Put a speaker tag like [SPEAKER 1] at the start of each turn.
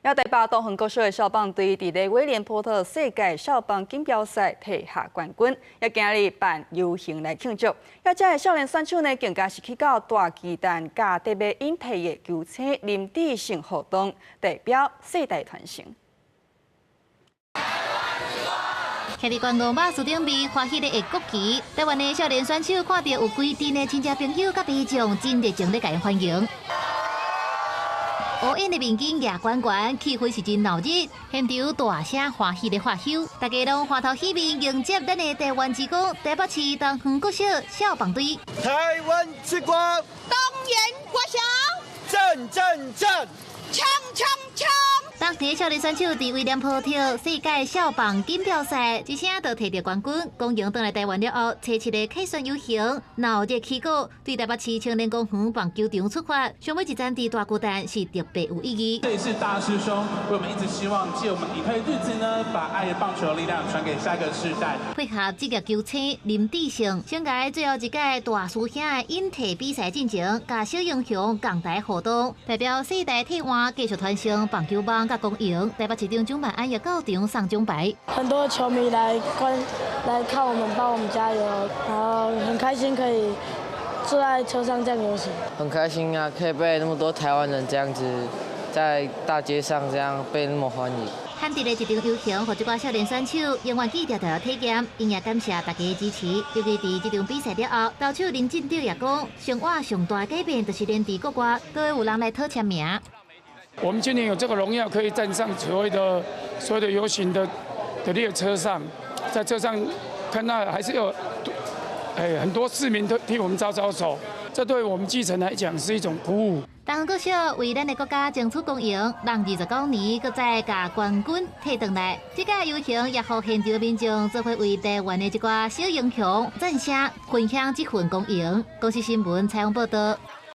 [SPEAKER 1] 也台北東園國小的少棒隊佇咧威廉波特世界少棒錦標賽提下冠軍，也今日辦遊行來慶祝。也這个少年選手呢，更加是去到大巨蛋佮得欲引退的球星林智勝互動，代表世代傳承。
[SPEAKER 2] 徛佇觀光巴士頂面歡喜咧挹國旗，台灣的少年選手看著有規陣的親戚朋友佮民眾真熱情咧共𪜶歡迎。烏影的面巾舉懸懸，氣氛是真鬧熱，現場大聲歡喜咧發岫，大家攏歡頭喜面迎接咱的台灣之光，台北市東園國小少棒隊。
[SPEAKER 3] 台灣之光，
[SPEAKER 4] 東園國小，
[SPEAKER 3] 讚讚讚，
[SPEAKER 4] 衝衝衝！
[SPEAKER 2] 當地少年選手佇威廉波特世界少棒錦標賽一聲就提著冠軍，光榮轉來台灣了後，初七的凱旋遊行鬧熱起鼓，對台北市青年公園棒球場出發，上尾一站佇大巨蛋是特別有意義。
[SPEAKER 5] 這也是大師兄為我們一直希望借我們引退日子呢，把愛的棒球力量傳給下一個世代。
[SPEAKER 2] 配合職業球星林智勝，生涯最後一屆大師兄的引退比賽進前，佮小英雄仝台互動，代表世代替換繼續傳承棒球夢佮光榮，台北市長蔣萬安也到場送獎牌。
[SPEAKER 6] 很多球迷來觀來看我們，幫我們加油，然後很開心可以坐在車上這樣遊行。
[SPEAKER 7] 很開心啊，可以被那麼多台灣人這樣子在大街上這樣被那麼歡迎。
[SPEAKER 2] 罕得的一場遊行，予這寡少年選手永遠記著著體驗，𪜶也感謝大家的支持。尤其佇這場比賽了後，投手林進德也講，生活上大改變就是連佇國外都會有人來討簽名。
[SPEAKER 8] 我們今年有這個榮耀，可以站上所謂的遊行的列車上，在車上看到還是有，哎，很多市民都替我們招招手，這對我們基層來講是一種鼓舞。
[SPEAKER 2] 東園國小為咱的國家爭取光榮，人29年，閣再共冠軍提轉來。這屆遊行也予現場民眾做伙為台灣的這寡小英雄讚聲，分享這份光榮。公視新聞採訪報導。